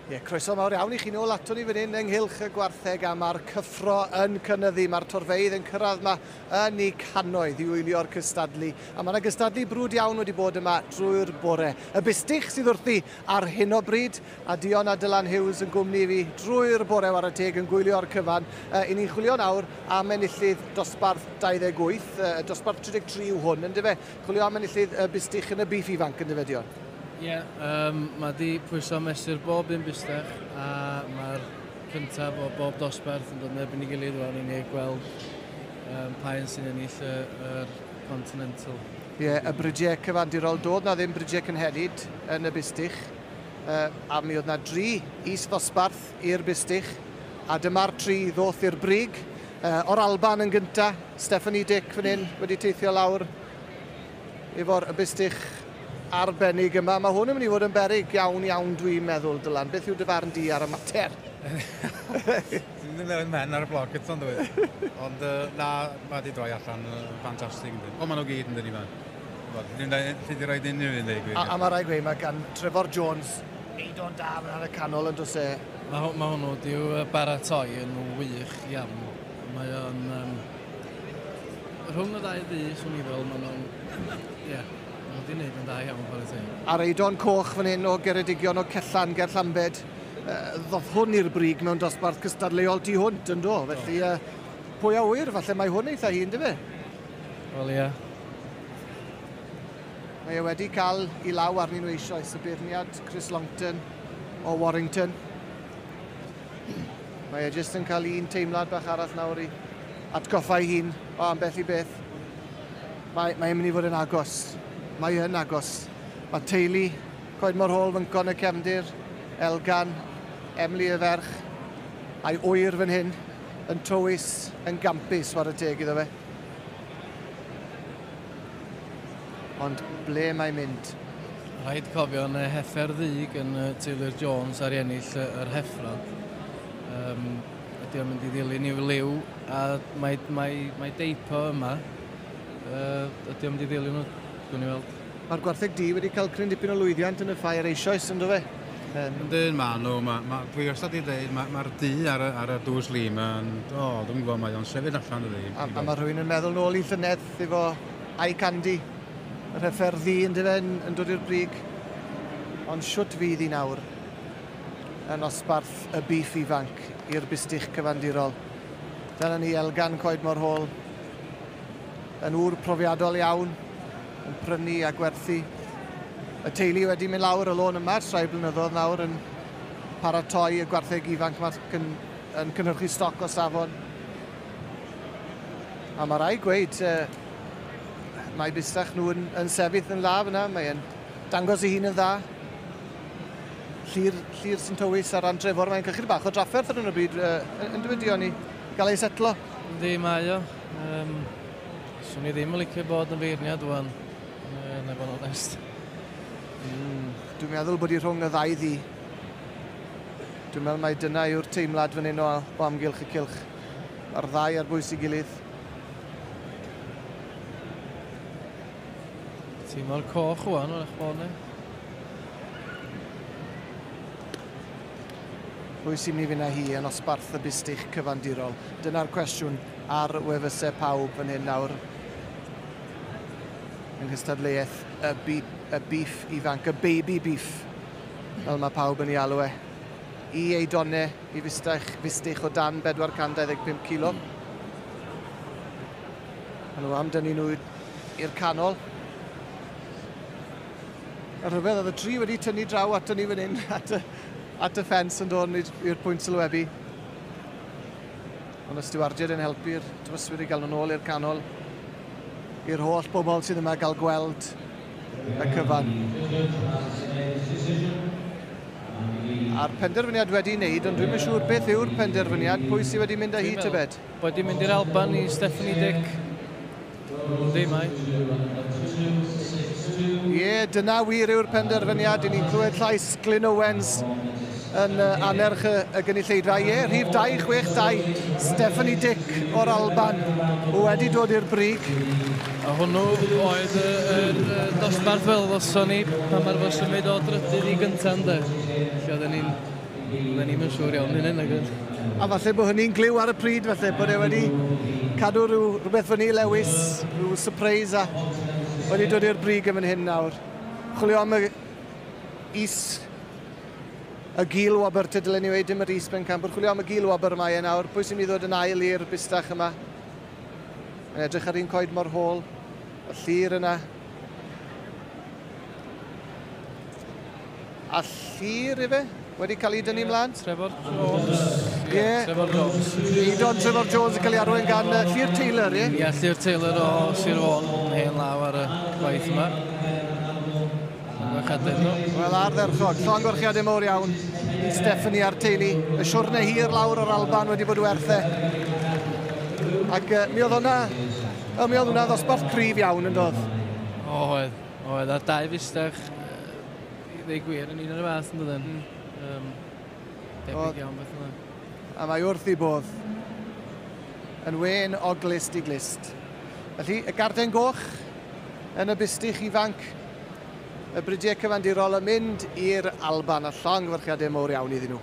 Ie, croeso mawr iawn i chi nôl ato ni fan hyn ynghylch y gwartheg, a mae'r cyffro yn cynyddu. Mae'r torfeydd yn cyrraedd yma yn eu cannoedd i wylio'r cystadlu. A mae yna gystadlu brwd iawn wedi bod yma drwy'r bore. Y bustych sydd wrthi ar hyn o bryd, a Dion a Dylan Hughes yn gwmni i fi drwy'r bore whare teg yn gwylio'r cyfan. I ni'n chwilio nawr am enillydd dosbarth 28, dosbarth 33 yw hwn, yndyfe? Chwilio am enillydd y bustych yn y biff ifanc, yndyfe, Dion? Ie, mae di pwyso mesur bob un bustach, a mae'r cyntaf o bob dosbarth yn dod yn erbyn ei gilydd rwan i ni gweld pa un sy'n ennill yr Continental. Ie, y bridiau cyfandirol, doedd na ddim bridiau cynhenid yn y bustych, a mi oedd na 3 is-ddosbarth i'r bustych, a dyma'r 3 ddoth i'r brig. O'r Alban yn gynta, Stephanie Dick fan hyn wedi teithio lawr efo'r bustych arbennig yma. Mae hwn yn mynd i fod yn beryg iawn iawn dwi'n meddwl, Dylan. Beth yw dy farn di ar y mater? Dwi'n ddim yn men ar y blog eto'n dweud. Ond na, mae wedi droi allan yn ffantastig. O, maen nhw gyd yn dyn ni fan. Dwi'n dweud rhaid unrhyw un dweud gwir. A mae rhaid gweud, mae gan Trefor Jones eiddo'n da fan ar y canol yn dos e. Mae hwnnw wedi'w baratoi yn wych iawn. Mae o'n... rhwng y ddau ddu, swn i fel, maen nhw'n... Ie. Mae wedi gwneud yn dda iawn, chwarae teg. A'r eiddo'n coch fan hyn o Geredigion o Cellan ger Llambed, ddoth hwn i'r brig mewn dosbarth cystadleuol tu hwnt, yn do? Felly, pwy a ŵyr, falle mae hwn eitha hun, yndyfe? Wel, ie. Mae e wedi cael ei law arnyn nhw eisoes, y beirniad Chris Longton o Warrington. Mae e jyst yn cael un teimlad bach arall nawr i atgoffa ei hun o ambell i beth. Mae'n mynd i fod yn agos. Mae yn agos. Mae teulu Coedmor Hall fyncon y cefndir, Elgan, Emily y ferch, a'i ŵyr fan hyn, yn tywys, yn gampus, whare teg iddo fe. Ond ble mae'n mynd? Rhaid cofio yn y heffer ddig yn teulu'r Jones ar ennill yr heffrod. Ydy o'n mynd i ddilyn i'w liw, a mae deipo yma. Ydy o'n mynd i ddilyn nhw? Gwni weld. Mae'r gwartheg du wedi cael cryn dipyn o lwyddiant yn y ffair eisoes, ynddo fe? Yndyn, ma' nhw. Dwi wastad wedi dweud, mae'r du ar y dŵs lim yn... O, dwi'n gwybod, mae o'n sefyll allan dydi. A mae rhywun yn meddwl nôl i llynedd efo Eye Candy, yr heffer ddu, yndyfe, yn dod i'r brig. Ond shwt fydd hi nawr yn osbarth y biff ifanc i'r bustych cyfandirol. Dyna ni Elgan Coedmor Hall, yn ŵr profiadol iawn, yn prynu a gwerthu. Y teulu wedi mynd lawr y lôn yma ers rhai blynyddoedd nawr yn paratoi y gwartheg ifanc yma yn cynhyrchu stoc o safon. A mae rhaid gweud, mae bustach nhw yn sefyll yn laf yna, mae'n dangos ei hun yn dda. Llyr sy'n tywys ar ran Trefor, mae'n cael chydig bach o drafferth ar hyn o bryd, yn dweud Dion, i gael ei setlo. Yndi, mae o. Swn i ddim yn licio bod yn feirniad ŵan, na i fod yn onest. Dwi'n meddwl bod hi rhwng y ddau ddu. Dwi'n meddwl mai dyna yw'r teimlad fan hyn o amgylch y cylch. Mae'r ddau ar bwys ei gilydd. Teimlo'r coch ŵan, wrach bod ni. Pwy sy'n mynd i fynd â hi yn osbarth y bustych cyfandirol? Dyna'r cwestiwn ar wefusau pawb fan hyn nawr. Yng nghystadleuaeth y beef ifanc, y baby beef, fel mae pawb yn ei alw e. I eidonau, i fustych o dan 425 kilo. Maen nhw am dynnu nhw i'r canol. A rhyfedd, oedd y tri wedi tynnu draw ato ni fan hyn, at y ffens yn dod i'r pwynt sylwebu. Ond y stiwardiaid yn helpu'r tywyswyr i gael nhw'n ôl i'r canol, i'r holl bobl sydd yma gael gweld y cyfan. A'r penderfyniad wedi wneud, ond dwi'm yn siŵr beth yw'r penderfyniad, pwy sydd wedi mynd â hi tybed? Bod wedi mynd i'r Alban i Stephanie Dick. Yndi, mae. Ie, dyna wir yw'r penderfyniad. I ni'n clywed llais Glyn Owens yn annerch y gynulleidfa. Ie, rhif 262, Stephanie Dick o'r Alban, wedi dod i'r brig. A hwnnw oedd y dosbarth fel ddoson ni pan mae'r fo symud o drydydd i gyntaf, ynde? Lle oedden ni'n Fydden ni'm yn siŵr iawn yn hyn. A falle bod hynny'n gliw ar y pryd, falle, bod e wedi cadw rhywbeth fyny Lewis, rhyw surprise a wedi dod i'r brig yn fan hyn nawr. Chwilio am y is y gil wobr, te dylen ni weud, dim yr is bencampwr. Chwilio am y gil wobr mae e nawr. Pwy sy'n mynd i ddod yn ail i'r bustach yma? Yn edrych ar un coed mor hôl. Y Llyr yna. A Llyr ife? Wedi cael ei dynnu mlaen? Trevor Jones. Ie. Yeah. Trevor Jones. Eidon Trevor Jones yn cael ei arwain gan Llyr Taylor, ie? Ie, yeah, Llyr Taylor o Sir Fôn yn hen law ar y gwaith yma. Llongyfarchiadau nhw. Wel, ardderchog. Llongyfarchiadau mawr iawn i Stephanie a'r teulu. Y siwrne hir lawr o'r Alban wedi bod werth e. Ac mi oedd hwnna, mi oedd hwnna ddosbarth cryf iawn yn doedd? Oedd, oedd. A dau fustach, i ddweud gwir, yn un o'r fath yn dod. Debyg iawn beth yna. A mae wrth i bodd. Yn wen o glist i glist. Felly, y garden goch yn y bustych ifanc, y bridiau cyfandirol yn mynd i'r Alban, a llongyfarchiadau mawr iawn iddyn nhw.